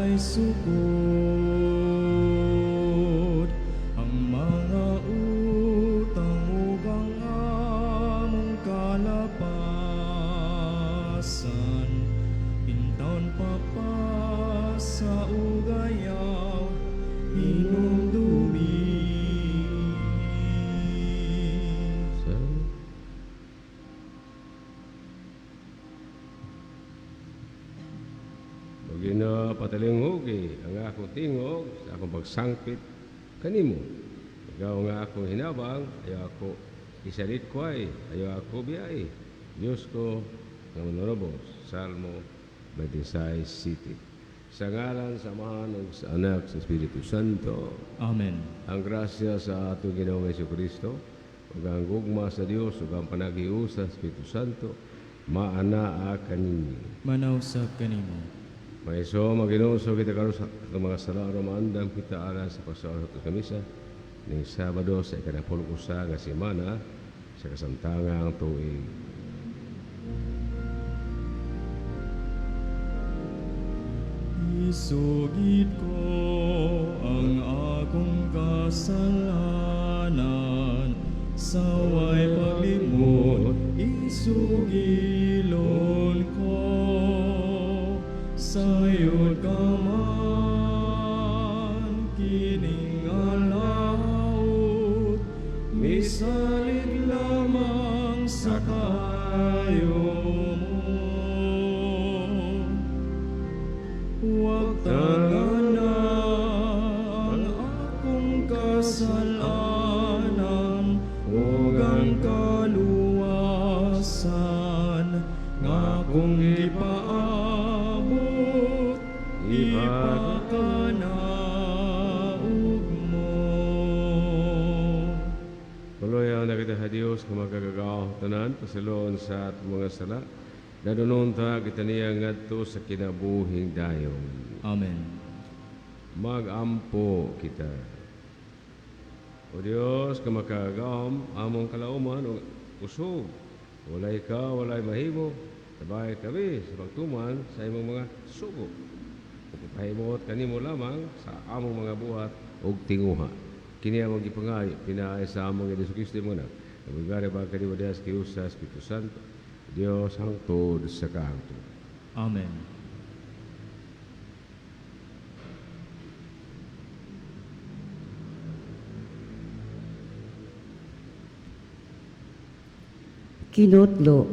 Walay sukod ang mga utang ug ang among kalapasan. Intawon papasa ug ayaw hinumdumi. Sa Ginoo, patalinghugi ang akong tingog sa akong pagsangpit kanimo. Ikaw nga akong hinabang, ayaw ako isalikway, ayaw ako biyai. Diyos ko nga manunubos. Salmo 26:7. Sa ngalan sa Amahan ug sa Anak sa Espiritu Santo. Amen. Ang grasya sa atong Ginoong Kristo ug ang gugma sa Dios ug ang panaghiusa sa Espiritu Santo maanaa kaninyo. Manausap kanimo. Maiso maginoo kita karon sa atong mga sala aron maandam kita alang sa pagsaon sa atong misa ning Sabado sa ikanapulong usa nga semana sa kasamtangang tuig. Isugid ko ang akong kasalanan sa way paglimot, isugilon ko. Sayod ka man kining alaot, misalig lamang sa kaayo mo. Huwag tangana ang akong kasalanan ug ang kaluwasan nga akong gipaabot, ipakanaog mo. Patuloy na kita sa Dios nga makagagahom tanan, pasayloon sa atong mga sala. Dadunon ta kita niya ngadto sa kinabuhing dayon. Amen. Magampo kita. O Dios, nga makagagahom, among kalauman ug kusog. Walay ka, walay mahimo. Tabay kami sa pagtuman sa imong mga sugo. Ug ipahimot kanimo lamang sa among mga buhat ug tinguha. Kini among gipangayo pinaagi sa among Hesus Kristo imong anak. Nagigari ba kanimo diha sa sa Espiritu Santo. Dios hangtod sa kahangtod. Amen. Kinutlo,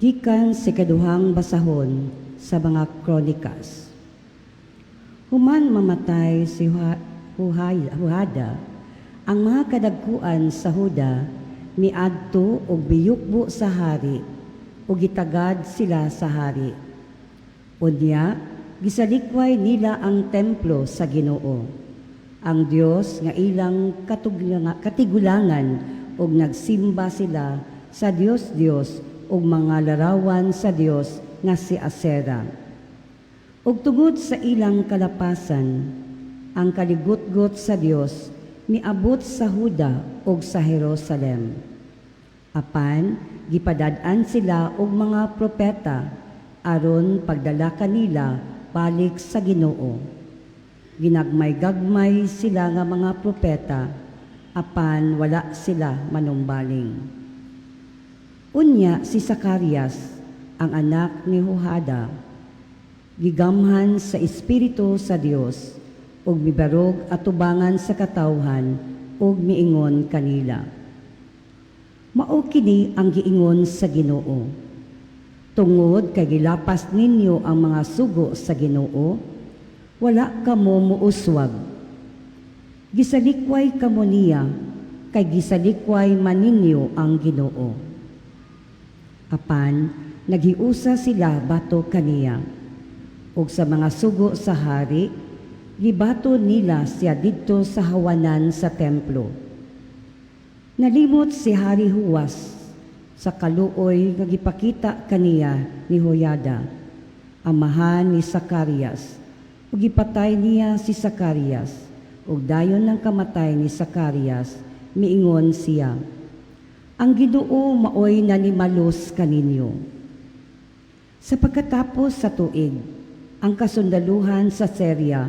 gikan sa ikaduhang basahon sa mga Kronikas. Human mamatay si Huhada, ang mga kadagkuan sa Huda miadto og miyukbo sa hari ug gitagad sila sa hari. Unya, gisalikway nila ang templo sa Ginoo, ang Dios nga ilang katigulangan, ug nagsimba sila sa Dios-Dios ug mga larawan sa Dios nga si Asera. Ug tungod sa ilang kalapasan, ang kaligutgot sa Dios miabot sa Huda ug sa Jerusalem. Apan gipadad-an sila og mga propeta aron pagdala kanila balik sa Ginoo. Ginagmay-gagmay sila nga mga propeta, apan wala sila manumbaling. Unya si Zacarias, ang anak ni Huhada, gigamhan sa Espiritu sa Dios ug mibarog atubangan sa katawhan ug miingon kanila. Mao kini ang giingon sa Ginoo. Tungod kay gilapas ninyo ang mga sugo sa Ginoo, wala kamo muuswag. Gisalikway kamo niya, kay gisalikway man ninyo ang Ginoo. Apan naghiusa sila batok kaniya. Ug sa mga sugo sa hari, gibato nila siya didto sa hawanan sa templo. Nalimot si Hari Huwas sa kaluoy nga gipakita kaniya ni Hoyada, amahan ni Zacarias, ug gipatay niya si Zacarias, ug dayon ng kamatay ni Zacarias, miingon siya, "Ang Ginoo maoy nanimalos kaninyo." Sa pagkatapos sa tuig, ang kasundaluhan sa Syria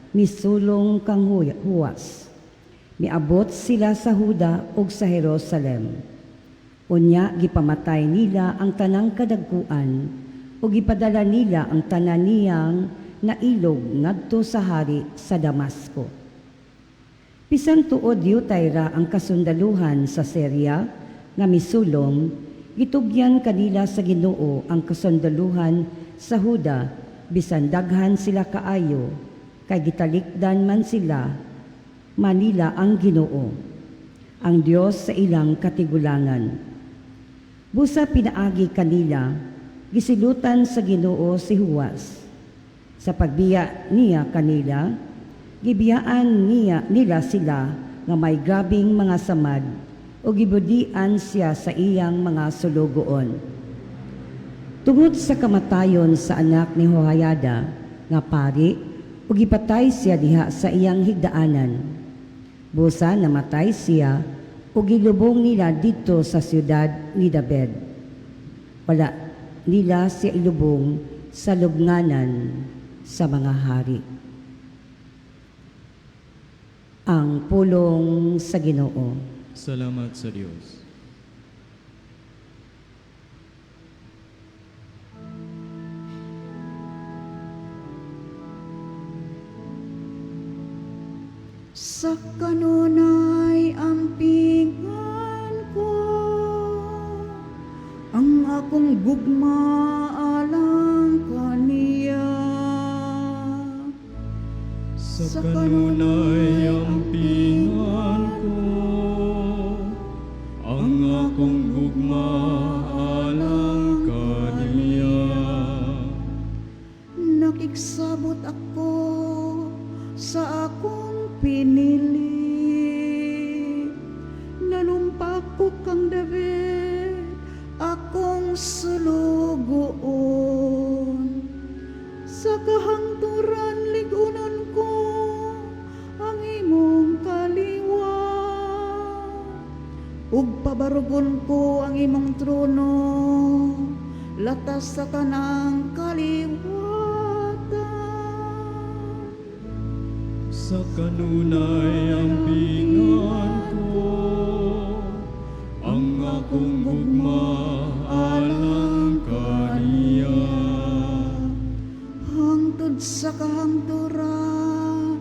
misulong kang Huwas. Miabot sila sa Huda ug sa Jerusalem. Unya gipamatay nila ang tanang kadagkuan ug gipadala nila ang tanan niyang nailog ngadto sa hari sa Damasco. Bisan tuod yutay ra ang kasundaluhan sa Syria nga misulong, gitugyan kanila sa Ginoo ang kasundaluhan sa Huda bisan daghan sila kaayo, kay gitalikdan man sila manila ang Ginoo, ang Dios sa ilang katigulangan. Busa pinaagi kanila, gisilutan sa Ginoo si Huwas. Sa pagbiya niya kanila, gibiyaan niya nila sila nga may grabing mga samad o gibudian siya sa iyang mga sulugoon. Tungod sa kamatayon sa anak ni Hoyada nga pari, ug gipatay siya diha sa iyang higdaanan. Busa namatay siya ug gilubong nila didto sa siyudad ni David. Wala nila siya ilubong sa lubnganan sa mga hari. Ang pulong sa Ginoo. Salamat sa Dios. Sa kanunay ampingan ko, ang akong gugma alang kaniya. Sa kanunay ampingan ko, ang akong gugma alang kaniya. Nakigsabot ako sa akong pinili. Nanumpa ko kang David, akong sulugoon. Sa kahangturan lig-unon ko ang imong kaliwa. Ug pabarugon ko ang imong trono, latas sa tanang kaliwatan. Sa kanunay ampingan ko, ang akong gugma alang kaniya. Hangtod sa kahangturan,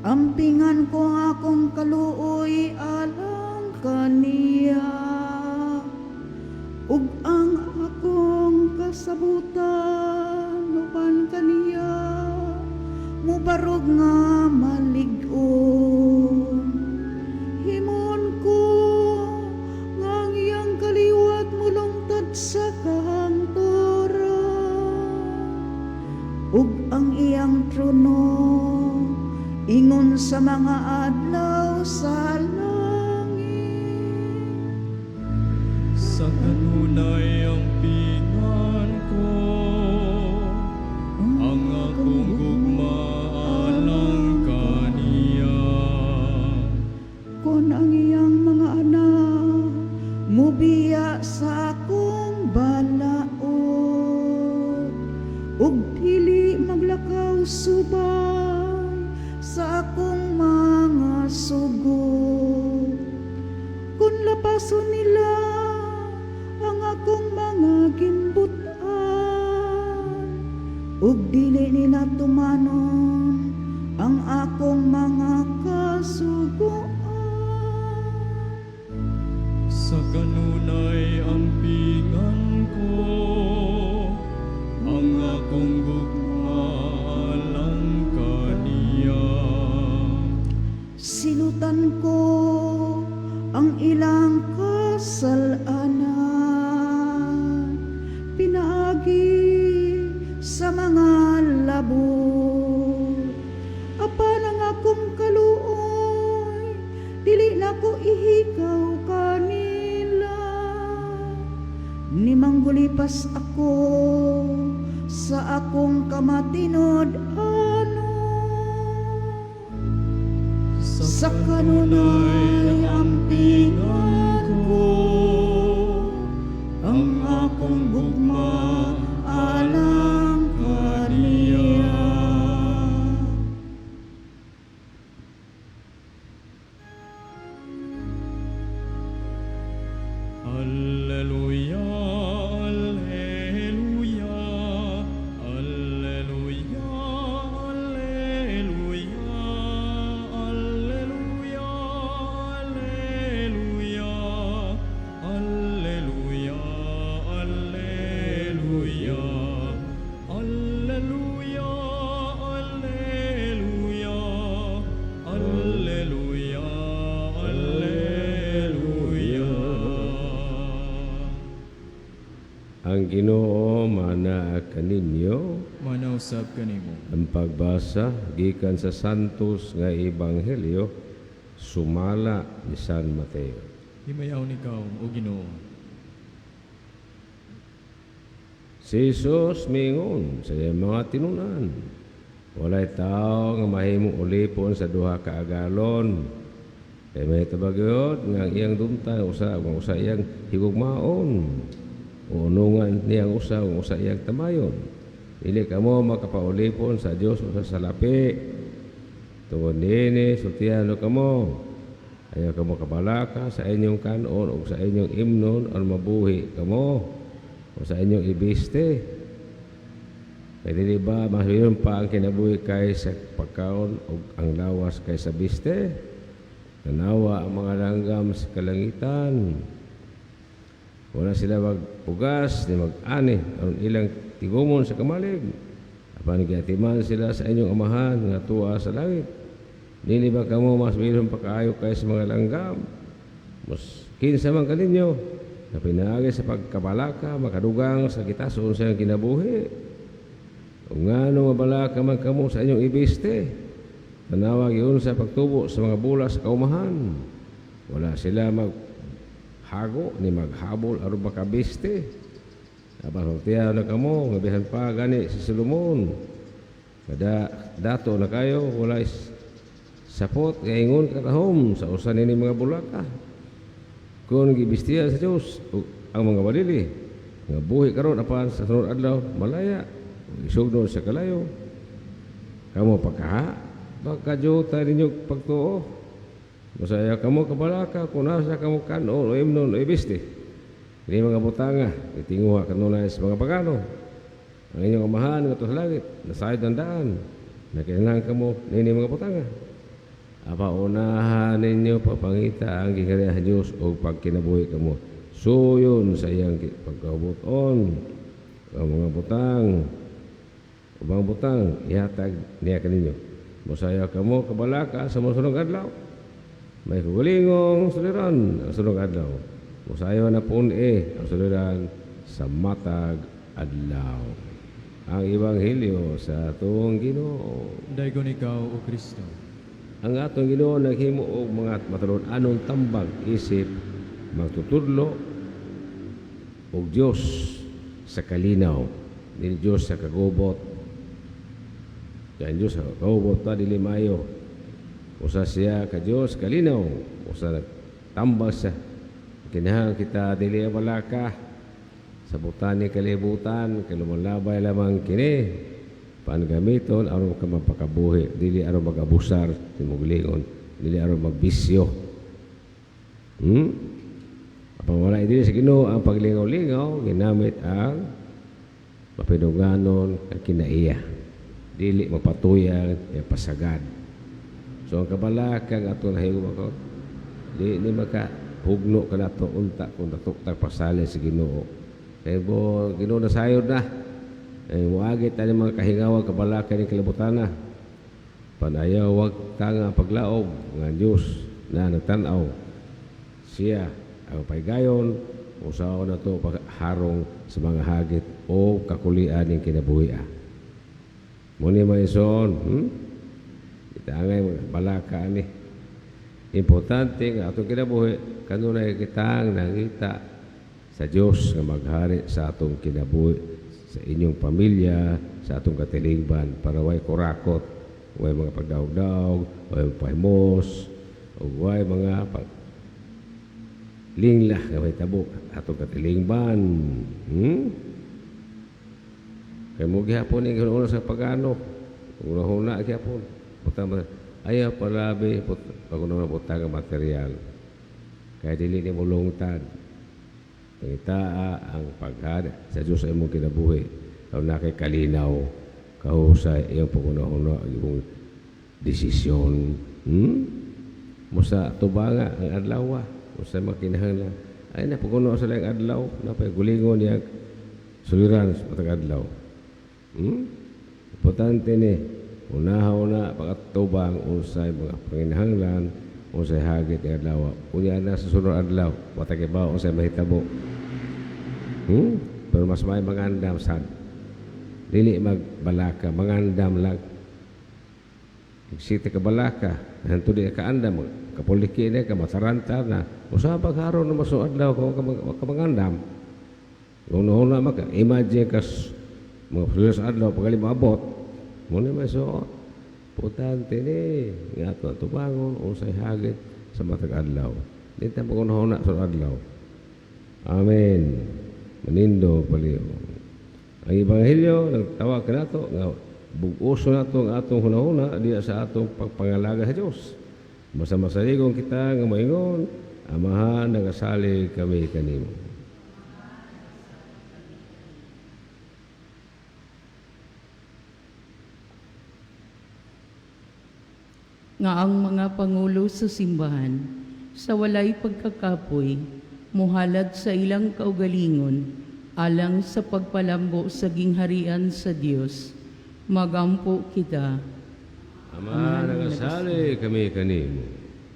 ampingan ko ang akong kaluoy alang kaniya. Ug ang akong kasabutan uban kaniya, mubarog nga malig-on. Himon ko nga ang iyang kaliwat mulungtad sa kahangturan, ug ang iyang trono ingon sa mga adlaw sa langit. Sa kanunay ampingan ko, ang akong gugma alang kaniya. Kon ang iyang mga anak mubiya sa akong balaod, ug dili maglakaw subay sa akong mga sugo. Kun lapason nila ang akong mga gimbutan, ug dili nila tumanon ang akong mga kasuguan. Sa kanunay ampingan ko, ang akong gugma alang kaniya. Silutan ko ang ilang kasalanan, pinaagi sa mga labot. Apan ang akong kaluoy, dili na ko ihikaw kanila. Nimanggulipas ako sa akong kamatinud-anon. Sa kanunay ampingan ko, ang akong gugma alang kaniya. Ang Ginoo mana kaninyo. Mana usab kanimo. Ang pagbasa gikan sa Santos nga Ebanghelyo sumala ni San Mateo. Himayaon ikaw, o Ginoo. Si Jesus miingon sa iyang mga tinunan, walay tao nga mahimong ulipon sa duha ka agalon. Kay may tabagyod nga ang iyang dumtan usa ug usa iyang higugmaon. O unungan niyang usa ug usa iyang tamayon. Dili kamo makapaulipon sa Dios o sa salapi. Tungod niini sultihan kamo. Ayaw kamo kabalaka sa inyong kanon o sa inyong imnon aron mabuhi kamo o sa inyong ibiste. Kay dili ba mas hinon pa ang kinabuhi kaysa pagkaon o ang lawas kaysa biste? Tanawa ang mga langgam sa kalangitan. Wala sila magpugas ni mag-ani aron ilang tigumon sa kamalig. Apan giatiman sila sa inyong amahan nga tuwa sa langit. Dili ba kamo mas bilhon pa kaayo kaysa mga langgam? Mas kinsa man kaninyo na pinaagi sa pagkabalaka makadugang sa gitason sa iyang kinabuhi. Ug ngano mabalaka man kamo sa inyong ibiste? Tanawa gyud sa pagtubo sa mga bula sa kaumahan. Wala sila maghago ni maghabol aron makabiste. Apan sultihan na kamo nga bisan pa gani si Solomon. Kada dato na kayo walay sapot nga ingon katahom sa usa nini mga bulaka. Kung gibistihan sa Dios ang mga balili nga buhi karon apan sa sunod adlaw malaya isugdon sa kalayo. Kamo pagkaha pagkajuta ninyo pagtuo. Masaya kamo kabalaka kung nasa kamo kanon o imnon o ibiste. Ini mga butanga itinguha kanunay sa mga pagano. Ang inyong amahan nga sa langit nasayod ang daan. Nakinahanglan kamo nini mga butanga. Apa unahan ninyo pagpangita ang gingharian sa Dios o pagkinabuhi kamo. Suyon sa iyang pagkabuton ang mga butang ubang butang ihatag niya kaninyo. Mosaya kamo kabalaka sa mosunod adlaw. May kaugalingong suliran ang sunod adlaw. Mosayo na pun-e ang suliran sa matag adlaw. Ang Ebanghelyo sa atong Ginoo. Daygon ikaw, o Kristo. Ang atong Ginoo naghimo og mga matuod-anong tambag isip magtutudlo og Dios sa kalinaw, dili Dios sa kagubot. Kay ang Dios sa kagubot ta dili maayo. Usa siya ka Dios kalinaw, usa nagtambag siya. Kinahanglan kita dili balaka sa butani kalibutan, kay lumalabay lamang kini. Pangamiton aron ka mapakabuhi, dili aron mag-abusar sa imong lingon, dili aron magbisyo. Apan wala dili sa Ginoo ang paglingaw-lingaw, ginamit ang mapinunganon ang kinaiya. Dili mapatuyang yang pasagad. So ang kabalaka nga atong nahimo ko, di ni maka hugno ka nato unta kung natuktak pasali sa Ginoo. Kay bo Ginoo na sayod na. Ay muagi tayo mga kahingawa kabalaka ni kalibutan na. Panayaw wag tanga paglaom nga Dios na nagtan-aw. Siya ang paygayon usaon na to pagharong sa mga hagit o kakulian ning kinabuhi. Mo ni maison? Itangay mga balaka ani. Importante nga atong kinabuhi kanunay kitang nangita sa Dios nga maghari sa atong kinabuhi, sa inyong pamilya, sa atong katilingban, para way kurakot, way mga pagdaog-daog, way mga pahimos, ug way mga pag linglah nga mahitabo atong katilingban. Kay mo gihapon ni una sa pagano, una-una gihapon. Butang ayaw palabi pag-una butang ang material. Kay dili ni mo lungtad. Pangitaa ang paghari sa Diyos sa imong kinabuhi. Aron na kay kalinaw, kahusay iyong pag-una-una, iyong desisyon. Musa tubanga ang adlaw, musa makinahanglan. Ay na pag-una sa lang adlaw, napay gulingon niya suliran sa matag adlaw. Importante ni unahaw na pag-atubang unsay mga panginahanglan, unsay hagit ng adlaw. Unya na sa sunod adlaw, watag ibaw unsay mahitabo. Pero mas may mangandam sa dili magbalaka, mangandam lang. Sita ka balaka, hanto di ka andam, kapuliki na ka mataranta na. Usa pa karon na masuad daw kung ka mangandam. Kung nauna maka imagine ka mga pulis adlaw pagali maabot. Mo ni may suot. Importante ni nga ato tubangon unsay hagit sa matag adlaw. Di ta magunahuna sa adlaw. Amen. Manindo paliw. Ang ebanghelyo nagtawag kanato nga bug-uso nato ang atong hunahuna diya sa atong pagpangalaga sa Dios. Masamasaligon kita nga moingon, Amahan, nagasalig kami kanimo. Nga ang mga pangulo sa simbahan sa walay pagkakapoy muhalad sa ilang kaugalingon alang sa pagpalambo sa gingharian sa Dios. Magampo kita. Ama, nagasalig kami kanimo.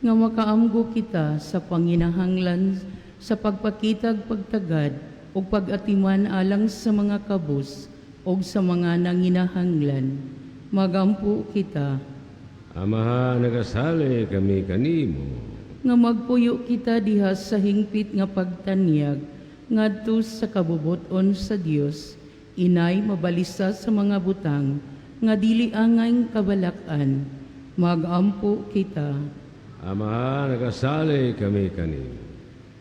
Nga makaamgo kita sa panginahanglan sa pagpakitag pagtagad ug pag-atiman alang sa mga kabus ug sa mga nanginahanglan. Magampo kita. Amahan, nagasalig kami kanimo. Nga magpuyo kita diha sa hingpit nga pagtanyag ngadto sa kabubuton sa Dios, inay mabalisa sa mga butang nga dili angay kabalak-an. Magampo kita. Amahan, nagasalig kami kanimo.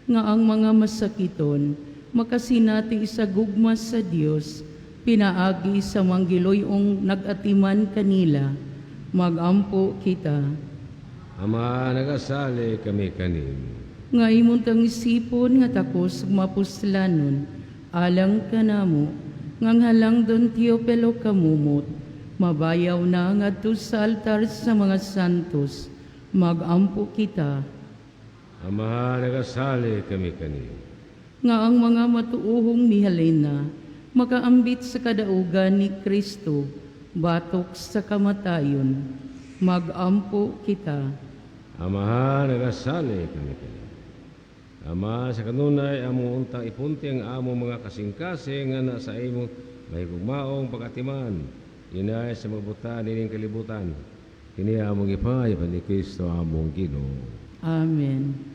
Nga ang mga masakiton makasinati sa gugma sa Dios pinaagi sa manggiloyong nag-atiman kanila. Magampo kita. Ama, nagasalig kami kanimo. Nga imong tangisipon nga takos mapuslanon alang kanamo nga halang don Teopelo kamumot mabayaw na ngadto sa altar sa mga santos. Magampo kita. Ama, nagasalig kami kanimo. Nga ang mga matuohong mihalina makaambit sa kadaugan ni Kristo batok sa kamatayon. Magampo kita. Ama, nagasalig kami kanimo. Ama, sa kanunay among untang ipunti ang among mga kasing-kasing nga na sa imong mahigugmaong pagatiman, inay sa mga buta nining kalibutan. Kini among ipayapan ni Kristo among Ginoo. Amen.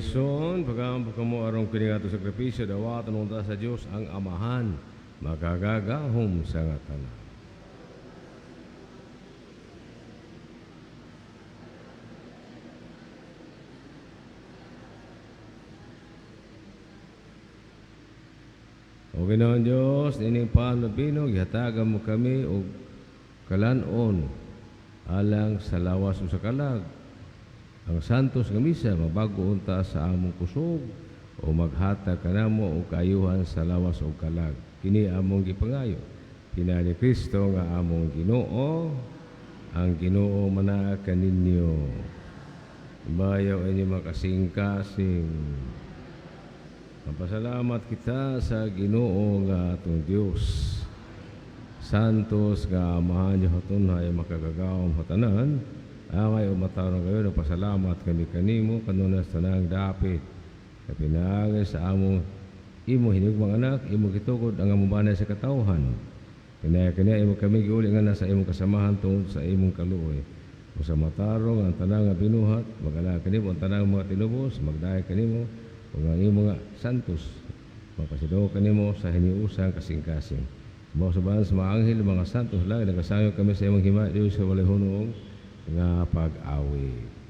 Mga igsoon, pag-aampo kamo aron kini nga atong sakripisyo, dawatan unta sa Dios ang Amahan, makagagahom sa nga tanan. O Ginoong Diyos, nining pan ug bino, gihatagan mo kami og kalan-on alang sa lawas ug sa kalag. Ang santos nga misa mabago unta sa among kusog o maghatag kanamo og kaayuhan sa lawas ug kalag. Kini among gipangayo pinaagi ni Kristo nga among Ginoo. Ang Ginoo manaa kaninyo. Bayaw inyo makasing-kasing. Magpasalamat kita sa Ginoo nga atong Dios. Santos nga Amahan niyo hatunhay makagagahom hatanan. Angay o matarong kayo, nagpasalamat kami kanimo kanunay sa tanang dapit. Kapinaagi sa among imo hinigmang anak, imo gitukod ang among banay sa katawhan. Kinaya kaniya imo kami giuli nga nasa imong kasamahan tungod sa imong kaluoy. O sa matarong ang tanang nga binuhat, mag-alagad kanimo ang tanang mga tinubos, magdayeg kanimo ug ang imong mga santos, magpasidungog kanimo sa hiniusang kasing-kasing. Mao sa sa mga anghel, mga santos lang, nagasangyong kami sa imong himaya Dios sa walay hunuong nga pag-awit.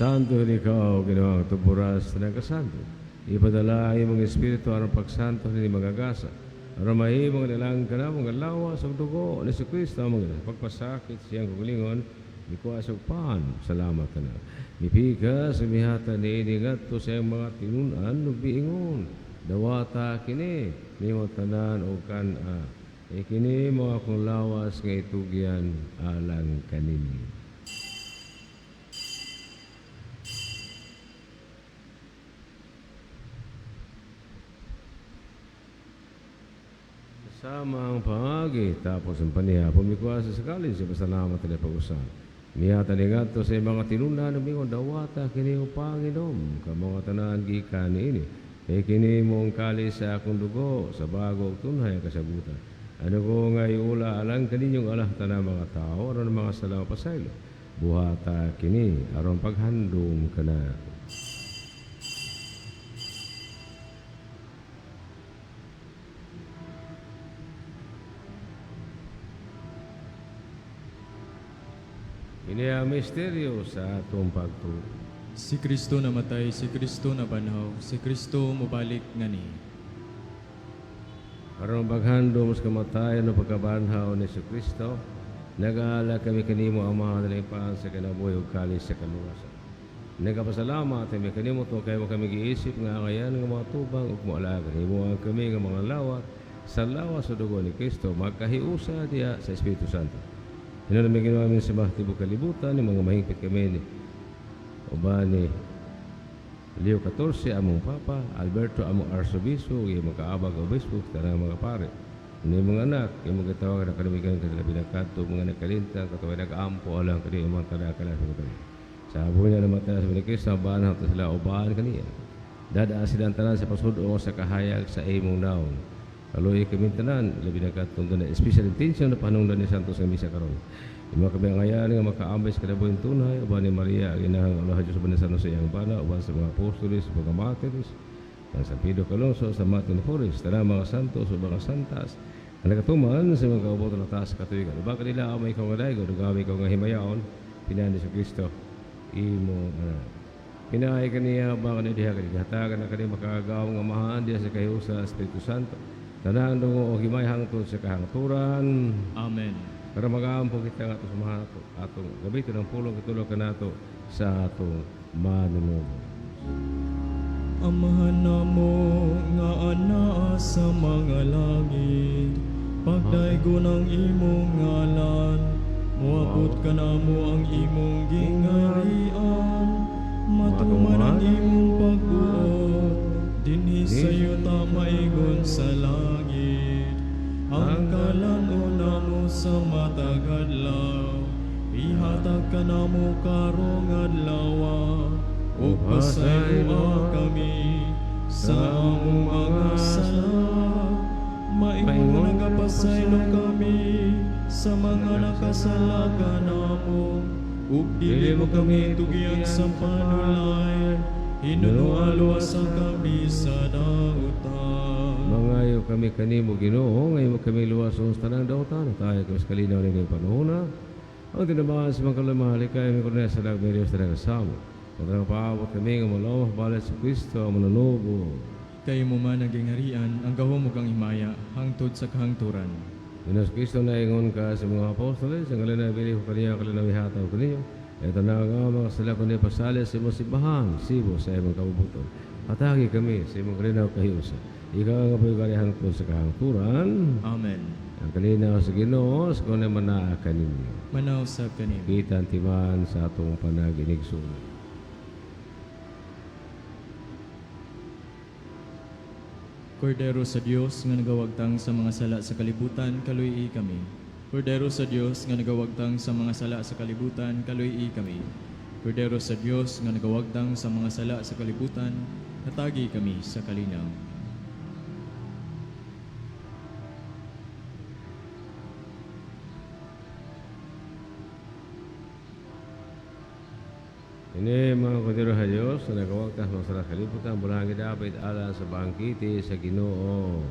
Santo ikaw, Ginoong tuburas ng kasanto. Ipadala ang imong Espiritu aron pagsanto ni mga gasa. Aron mahimong nilang kanamo nga lawas ug dugo ni Kristo among Ginoo. Pagpasakit siyang kaugalingon, mikuha sa pan. Salamat na. Mipikas, mihata niini ngadto sa iyang mga tinun-an ug miingon. Dawata kini, nimo tanan og kan-a. E kini mao akong lawas nga itugyan alang kaninyo. Sama ang pangagi, tapos ang panihapon, mikuha sa sakali, siya pasalamat na pag-usap. Mihata ni ngadto sa mga tinun-an, umingon, dawata kini o panginom, kamo nga tanan gikan niini. Kay kini mo ang kalis sa akong dugo, sa bago ug tunhay ang kasabutan. Ano ko nga iula alang kaninyong alah tanang mga tao, aron mga sala pasaylo. Buhata kini, aron paghandom kanako. Kini ang misteryo sa atong pagtuo. Si Kristo namatay, si Kristo nabanhaw, si Kristo mobalik ngani. Aron paghandom sa kamatayon o pagkabanhaw ni Kristo, nag-aalay kami kanimo Ama nga sa kinabuhi ug kalis sa kaluwasan. Nagapasalamat kami kanimo tungod kay imo kami giisip nga angayan nga mga tubang ug moalagad. Himoa kami nga mga lawat sa lawas sa dugo ni Kristo magkahiusa diha sa Espiritu Santo. Hinunumi Ginoo amin sa mga tibuok kalibutan, ni mga mahingpit kami ni uban ni Leo XIV among Papa, Alberto among Arsobispo, ug imong kaabag obispo, tanang mga pare. Ni mga anak, imong gitawag na kalumigan kadlabi ng kadto, mga nagkalintang, katuway nag-ampo alang kani imong tanan kalas mga tanan. Sa habong niya namatay sa ni Kristo, banhaw ta sila uban kaniya. Dadaan silang tanan sa pasudong sa kahayag sa imong naon. Kaluoy kami tanan, labi na katong na special intention na panungdan ni Santos nga misa karon. Imo kami angayan nga makaambay sa kinabuhing tunay uban ni Maria ang inahang Allah Diyos uban ni San Jose ang bana uban sa mga apostoles, mga martires, ang San Pedro Calonso, sa Martin Flores, tanang mga santos ug mga santas, ang nagatuman sa mga kaubutan na taas sa katuwigan. Uban kanila ang may ikaw nga daigo, ug ikaw nga himayaon, pinaagi ni Kristo, imo anak. Pinaagi kaniya ba kaniya diha kaniya hatagan na kaniya makagagahom nga Amahan diha sa kahiusa sa Espiritu Santo. Tanan dungo og himay hangtod sa kahangturan. Amen. Para mag-aampo kita nga ato sa mga atong gamiton ang pulong itulog kanato sa atong manunubos. Amahan namo nga anaa sa mga langit, pagdaygon ang imong ngalan, moabot kanamo ang imong gingharian, matuman ang imong pagbuot, dinhi sa yuta maingon sa langit. Ang kalan-on namo sa matag adlaw, ihatag kanamo karong adlaw, ug pasayloa kami sa among mga sala, maingon nga nagapasaylo kami sa mga nakasala kanamo, ug dili mo kami tugian sa panulay, hinunoa luwasa kami sa dautan. Mangayo kami kanimo Ginoo, nga imo kami luwason sa tanang dautan, tayo kami sa kalinaw ning panahona. Ang tinabangan sa mga kalamahalikay, may kurna sa lag, may Diyos talaga kasama. Kung paabot kami nga malaw, balit sa Kristo, ang manunubo. Kay imo man ang gingharian, ang gahom ug ang himaya, hangtod sa kahangturan. Ginoong Kristo, naingon ka sa mga apostoles, ang kalinaw bili ko kaniya, kalinaw ihatag ko ninyo. Ito na nga mga sala kundi pasali sa imong simbahan, sibo sa imong kabubuton. Hatagi kami sa imong kalinaw kahiusa. Ikaw ang apoy hangtod sa kahangturan. Amen. Ang kalinaw sa Ginoo, sa kung manaa kaninyo. Manaw sab kanimo. Kita ang timan sa atong panag-inigsuonan. Kordero sa Dios nga nagawagtang sa mga sala sa kalibutan, kaluy-i kami. Kordero sa Dios nga nagawagtang sa mga sala sa kalibutan, kaluy-i kami. Kordero sa Dios nga nagawagtang sa mga sala sa kalibutan, hatagi kami sa kalinaw. Ini mga kordero sa Diyos na nagawagtang sa mga sala sa kalibutan, bulahan gidapit alang sa bangkiti sa Ginoo.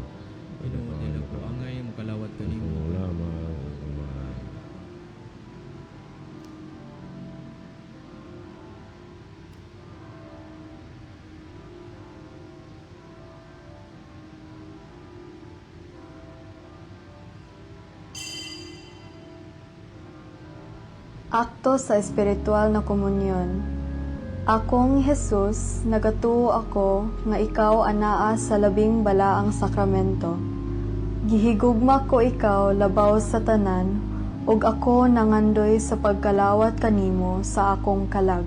Ginoo, dili ko angay mokalawat kanimo. Amo lamang ang Amahan. Akto sa espiritual na komunyon. Akong Jesus, nagatuo ako nga ikaw anaa sa labing balaang sakramento. Gihigugma ko ikaw labaw sa tanan, ug ako nangandoy sa pagkalawat kanimo sa akong kalag.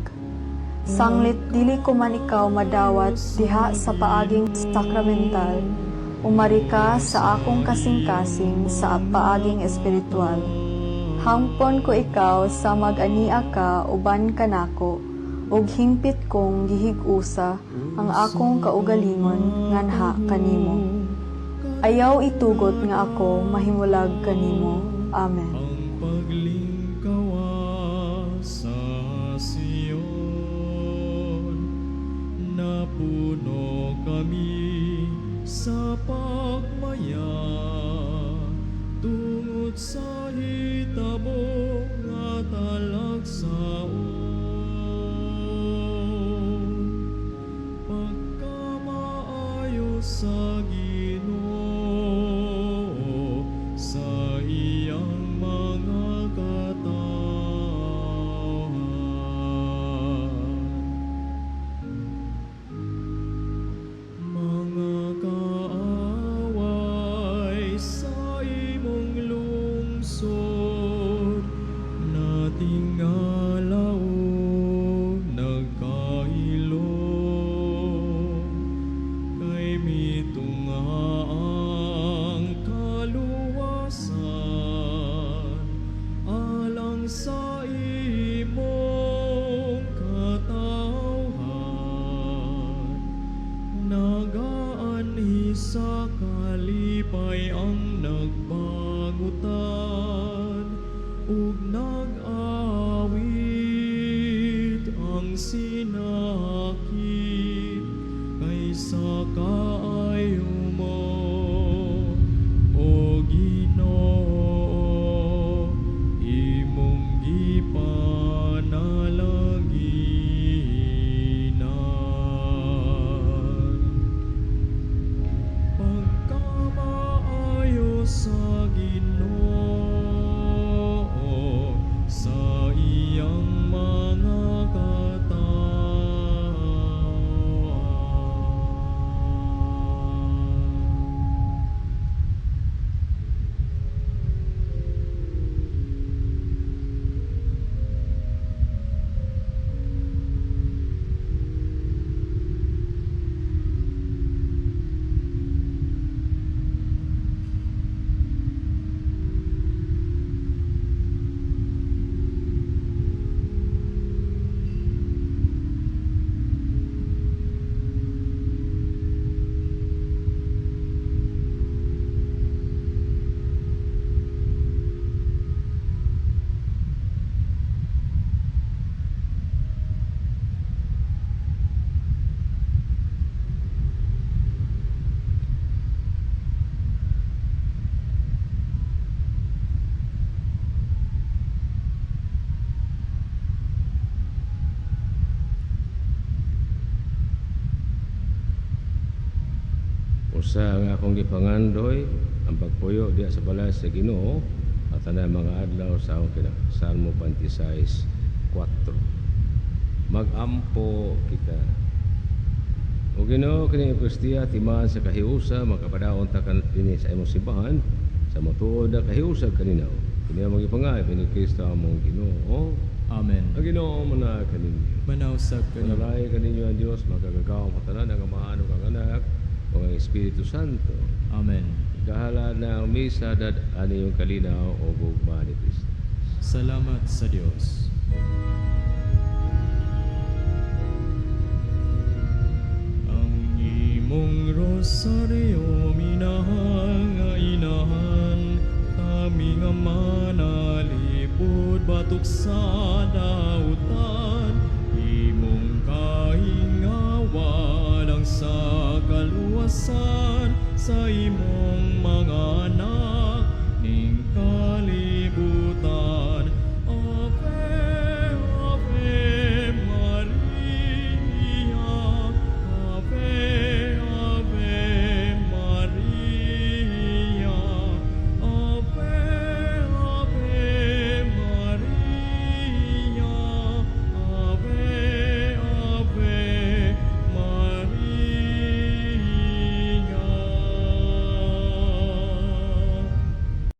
Sanglit dili ko man ikaw madawat diha sa paaging sakramental, umari ka sa akong kasing-kasing sa paaging espiritual. Hangpon ko ikaw sa mag-ania ka uban kanako, ug hingpit kong gihig-usa ang akong kaugalingon nganha kanimo. Ayaw itugot nga ako mahimulag kanimo. Amen. Ang paglingkawa sa Sion, napuno kami sa pagmaya, tungod sa hitabo nga talagsaon. Pagkamaayo sa Ginoo sa iyang mga katawhan. Mga kaaway sa imong lungsod, Usa nga akong gipangandoy ang pagpuyo diha sa balay sa Ginoo at tanang mga adlaw sa akong kinabuhi. Salmo 26:4. Magampo kita. O Ginoo, kini Eukaristiya timaan sa kahiusa, makapadaon ta dinhi sa imong simbahan sa matuod na kahiusa kaninaw. Kini among gipangayop ni Kristo among Ginoo. Amen. Ang Ginoo manaag kaninyo. Manausab kanimo. Manalangin kaninyo ang Dios makagagahom katanan, ang Amahan ug ang Anak ug ang Espiritu Santo. Amen. Kahalad na ang misa dad-a ninyong kalinaw o gugma ni Kristo. Salamat sa Dios. Ang imong rosaryo minahal nga inahan, kami nga manalipod batok sa dautan, imong kahingawa lang sa kaluwasan, sa imong